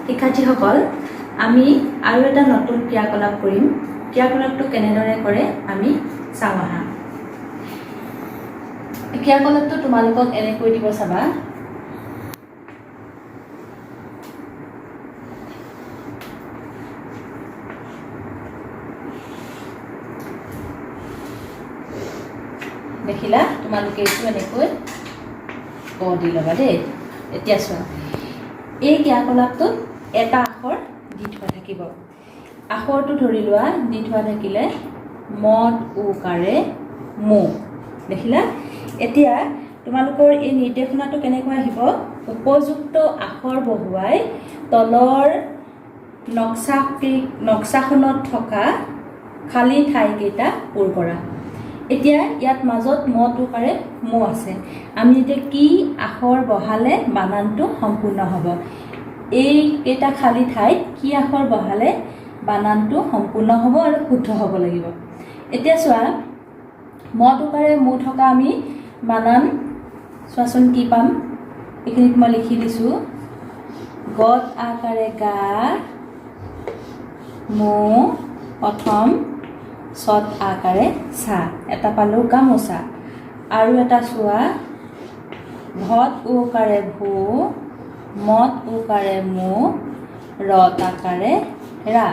শিক্ষাৰ্থীসকল, আমি আৰু এটা নতুন ক্ৰিয়াকলাপ কৰিম। ক্ৰিয়াকলাপটো কেনেদৰে কৰে আমি চাওঁ আহা। ক্ৰিয়াকলাপটো তোমালোকক এনেকৈ দিব, চাবা। দেখিলা? তোমালোকে এইটো এনেকৈ ক দি ল'বা দেই। এতিয়া চোৱা, এই ক্ৰিয়াকলাপটোত এটা আখৰ দি থোৱা থাকিব। আখৰটো ধৰি লোৱা দি থোৱা থাকিলে মত উকাৰে মু। দেখিলা? এতিয়া তোমালোকৰ এই নিৰ্দেশনাটো কেনেকৈ আহিব? উপযুক্ত আখৰ বহুৱাই তলৰ নক্সাখনত থকা খালী ঠাইকেইটা পূৰ কৰা। এতিয়া ইয়াত মাজত মত উকাৰে মু আছে। আমি এতিয়া কি আখৰ বহালে বানানটো সম্পূৰ্ণ হ'ব? এইকেইটা খালী ঠাইত কি আখৰ বহালে বানানটো সম্পূৰ্ণ হ'ব আৰু শুদ্ধ হ'ব লাগিব। এতিয়া চোৱা, মত উকাৰে মু থকা আমি বানান চোৱাচোন কি পাম। এইখিনিত মই লিখি দিছোঁ, গত আকাৰে গা মু প্ৰথম চত আকাৰে চা। এটা পালোঁ গামোচা। আৰু এটা চোৱা, ভত উকাৰে ভূ, মত উকাৰে মু, ৰত আকাৰে ৰা,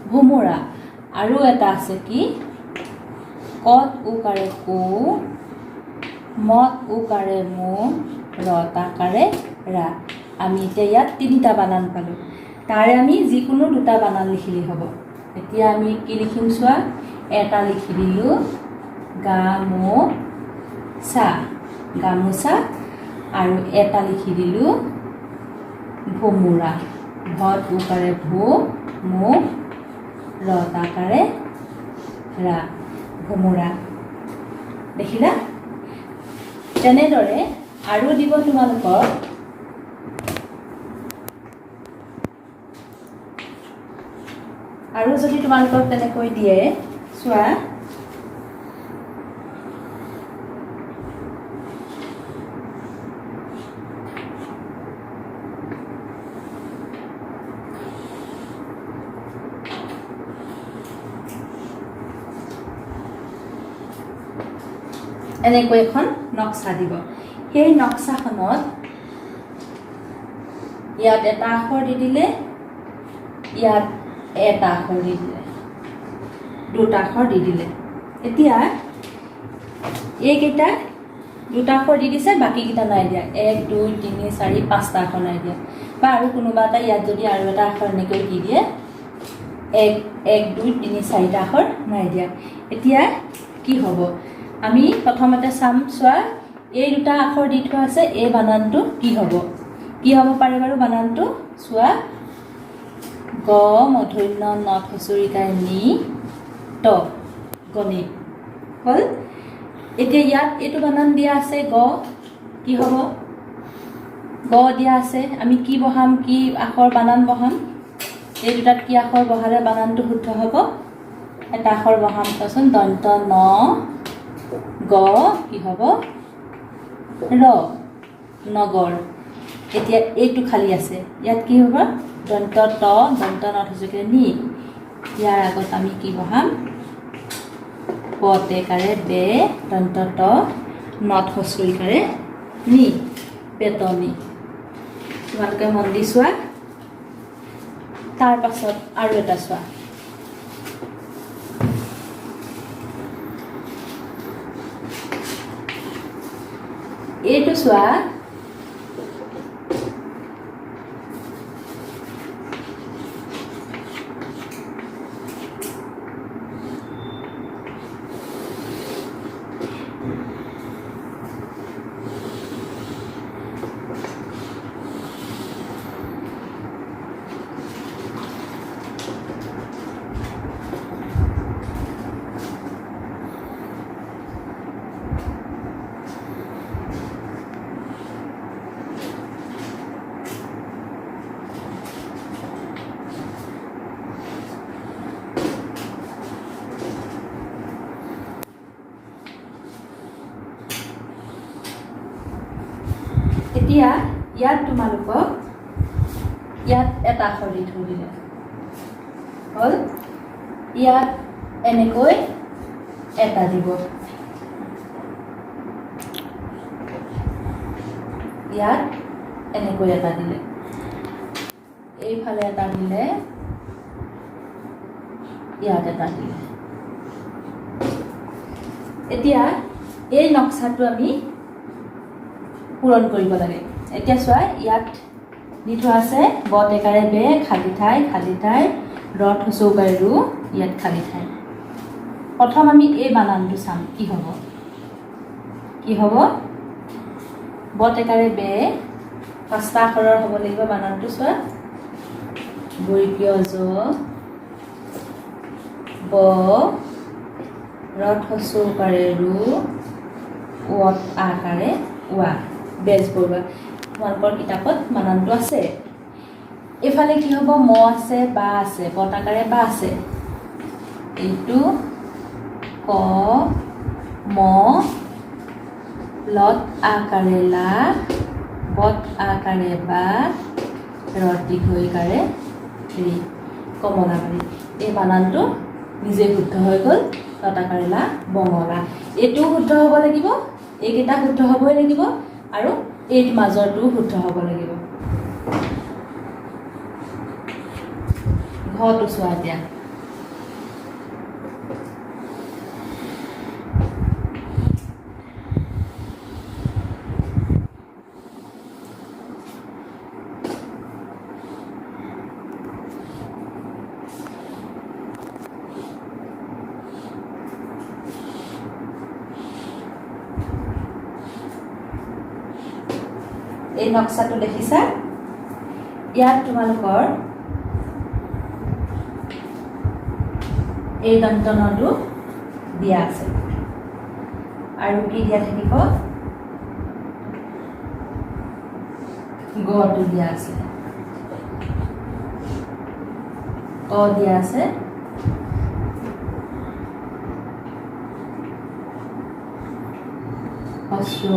ভোমোৰা। আৰু এটা আছে কি? কত উকাৰে কু, মত উকাৰে মু, ৰত আকাৰে ৰা। আমি এতিয়া ইয়াত তিনিটা বানান পালোঁ। তাৰে আমি যিকোনো দুটা বানান লিখিলেই হ'ব। এতিয়া আমি কি লিখিম চোৱা। এটা লিখি দিলোঁ গামোচা, গামোচা। আৰু এটা লিখি দিলোঁ ভোমোৰা, ভত উকাৰে ভূ, মু, ৰত আকাৰে ৰা, ভোমোৰা। দেখিলা? তেনেদৰে আৰু দিব তোমালোকক। আৰু যদি তোমালোকক তেনেকৈ দিয়ে, চোৱা, এনেকৈ এখন নক্সা দিব। সেই নক্সাখনত ইয়াত এটা আখৰ দি দিলে, ইয়াত এটা আখৰ দি দিলে, দুটা আখৰ দি দিলে। এতিয়া এইকেইটা দুটা আখৰ দি দিছে, বাকীকেইটা নাই দিয়া। এক, দুই, তিনি, চাৰি, পাঁচটা আখৰ নাই দিয়া। বা আৰু কোনোবা এটা ইয়াত যদি আৰু এটা আখৰ এনেকৈ দি দিয়ে, এক এক, দুই, তিনি, চাৰিটা আখৰ নাই দিয়া। এতিয়া কি হ'ব আমি প্ৰথমতে চাম। চোৱা, এই দুটা আখৰ দি থোৱা আছে। এই বানানটো কি হ'ব? কি হ'ব পাৰে বাৰু বানানটো? চোৱা, গ মূৰ্ধন্য নত হুঁচৰিকাই নি ত, গণিত হ'ল। এতিয়া ইয়াত এইটো বানান দিয়া আছে গ, কি হ'ব? গ দিয়া আছে, আমি কি বহাম? কি আখৰ বানান বহাম? এই দুটাত কি আখৰ বহালে বানানটো শুদ্ধ হ'ব? এটা আখৰ বহাম, চোৱাচোন, দন্ত ন গ, কি হ'ব? ৰ, নগৰ। এতিয়া এইটো খালী আছে, ইয়াত কি হ'ব? দন্ত ত, দন্ত নত হৈছে নি। ইয়াৰ আগত আমি কি বহাম? ব টেকাৰে বে, দন্ত ত, নত হচৰিকাৰে নি, বেতনি। তোমালোকে মন দি চোৱা। তাৰ পাছত আৰু এটা চোৱা। এইটো চোৱা, এতিয়া ইয়াত তোমালোকক ইয়াত এটা আখৰ দি থৈ দিলে হ'ল। ইয়াত এনেকৈ এটা দিব, ইয়াত এনেকৈ এটা দিলে, এইফালে এটা দিলে, ইয়াত এটা দিলে। এতিয়া এই নক্সাটো আমি পূৰণ কৰিব লাগে। এতিয়া চোৱা, ইয়াত দি থোৱা আছে ব টেকাৰে বে, খালী ঠাই, খালী ঠাই, ৰত হচৌকাৰে ৰু, ইয়াত খালী ঠাই। প্ৰথম আমি এই বানানটো চাম কি হ'ব, কি হ'ব। ব টেকাৰে বে, পাঁচটা আখৰৰ হ'ব লাগিব বানানটো। চোৱা, বৰ্গীয় জ, ব, ৰত হচৌকাৰে ৰু, ৱত আকাৰে ৱা, বেজবৰুৱা। তোমালোকৰ কিতাপত বানানটো আছে। এইফালে কি হ'ব? ম আছে, বা আছে, বতাকাৰে বা আছে। এইটো ক, ম, লত আকাৰে লা, বত আকাৰে বা, ৰত দীৰ্ঘইকাৰে ৰি, কমলাবাৰী। এই বানানটো নিজে শুদ্ধ হৈ গ'ল। লত আকাৰে লা, বঙলা। এইটোও শুদ্ধ হ'ব লাগিব, এইকেইটা শুদ্ধ হ'বই লাগিব, আৰু এই মাজৰটোও শুদ্ধ হ'ব লাগিব। ঘৰটো চোৱা এতিয়া। এই নক্সাটো দেখিছা, ইয়াত তোমালোকৰ এই দন্ত নটো দিয়া আছে। আৰু কি দিয়া থাকিব? গটো দিয়া আছে, ক দিয়া আছে, হস্ৰ,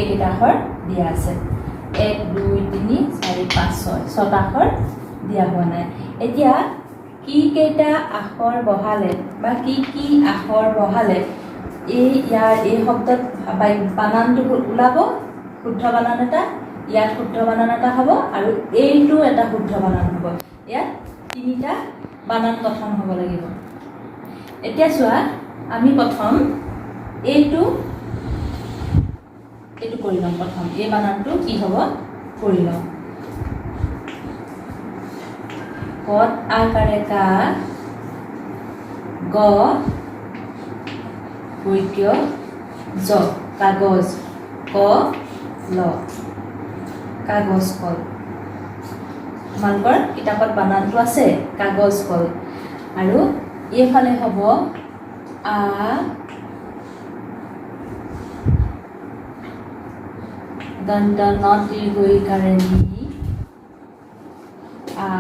এইকেইটা আখৰ দিয়া আছে। 1 2 3 4 5 6, ছটা আখৰ দিয়া হোৱা নাই। এতিয়া কি কেইটা আখৰ বহালে বা কি কি আখৰ বহালে এই ইয়াৰ এই শব্দত বানানটো ওলাব, শুদ্ধ বানান এটা, ইয়াত শুদ্ধ বানান এটা হ'ব, আৰু এইটো এটা শুদ্ধ বানান হ'ব। ইয়াত তিনিটা বানান গঠন হ'ব লাগিব। এতিয়া চোৱা, আমি প্ৰথম এইটো এইটো কৰি ল'ম। প্ৰথম এই বানানটো কি হ'ব কৰি ল'ম। কত আকাৰে কা, গ বৈক্য জ, কাগজ, ক ল, কাগজ কল। তোমালোকৰ কিতাপত বানানটো আছে কাগজ কল। আৰু এইফালে হ'ব আ, দন্ত ন দীৰ্ঘইকাৰে নি, আ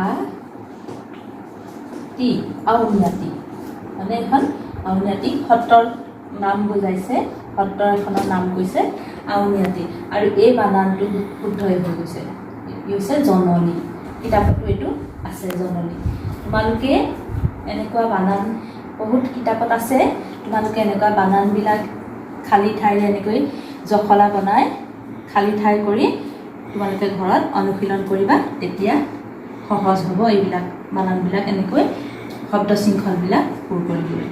টি, আউনীআটী। মানে এখন আউনীআটী সত্ৰৰ নাম বুজাইছে, সত্ৰ এখনৰ নাম কৈছে আউনীআটী। আৰু এই বানানটো শুদ্ধই হৈ গৈছে, কি হৈছে? জননী। কিতাপতো এইটো আছে জননী। তোমালোকে এনেকুৱা বানান বহুত কিতাপত আছে। তোমালোকে এনেকুৱা বানানবিলাক খালী ঠাইৰে এনেকৈ জখলা বনাই খালী ঠাই কৰি তোমালোকে ঘৰত অনুশীলন কৰিবা, তেতিয়া সহজ হ'ব এইবিলাক বানানবিলাক এনেকৈ শব্দ শৃংখলবিলাক পূৰ কৰিবলৈ।